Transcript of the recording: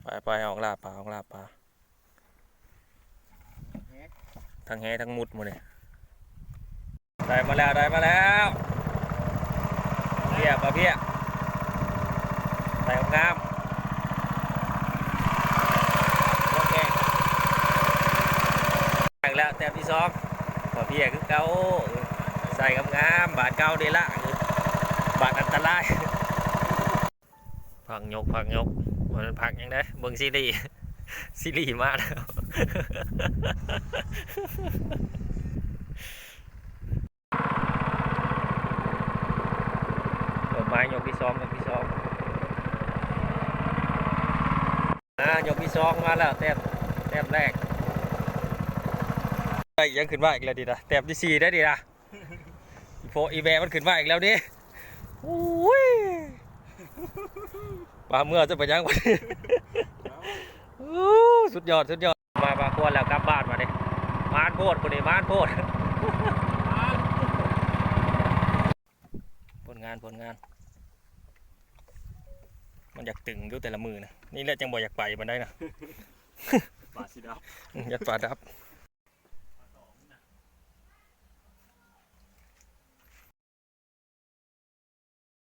ໄປໆ ອອກລ່າປາ ອອກລ່າປາ ທັງແຫທັງມຸດມື້ນີ້. ໄດ້ມາແລ້ວ ໄດ້ມາແລ້ວ ເພຍ ປາເພຍ ໄດ້ງາມໆ ລົງແຮງ ໄດ້ແລ້ວ ແຕ້ມທີສອງ ປາເພຍຄືເກົ່າ ໃສ່ງາມໆ ບາດເກົ່ານີ້ລະ ບາດອັນຕະລາຍ. ພັກຍົກ ພັກຍົກ ບໍ່ແມ່ນພັກຫຍັງເດ້ ເບິ່ງຊີຣີ ຊີຣີມາແລ້ວ. ເອົາມາ ຍົກທີສອງ ຍົກທີສອງ ອ່າ ຍົກທີສອງມາແລ້ວ ແຕ້ມ ແຕ້ມແລກ. ໄດ້ຫຍັງຂຶ້ນມາອີກແລ້ວນີ້ນະ ແຕ້ມທີສີ່ໄດ້ນີ້ນະ. ອີໂພະອີແມ່ມັນຂຶ້ນມາອີກແລ້ວນີ້. ໂອ້ຍ ປາເມືອຈະໄປຫຍັງບັດນີ້. ໂອ້ ສຸດຍອດ ສຸດຍອດ. ມາປາຄວນແລ້ວກັບບ້ານບັດນີ້. ມານໂພດ ຜູ້ນີ້ມານໂພດ. ຜົນງານ ຜົນງານ. ມັນຢາກຕຶງຢູ່ແຕ່ລະມື້ນະ. ນີ້ແຫຼະຈັ່ງບໍ່ຢາກໄປປານໃດນະ. ປາຊິດັບ ອືມ ຢ້ານປາດັບ.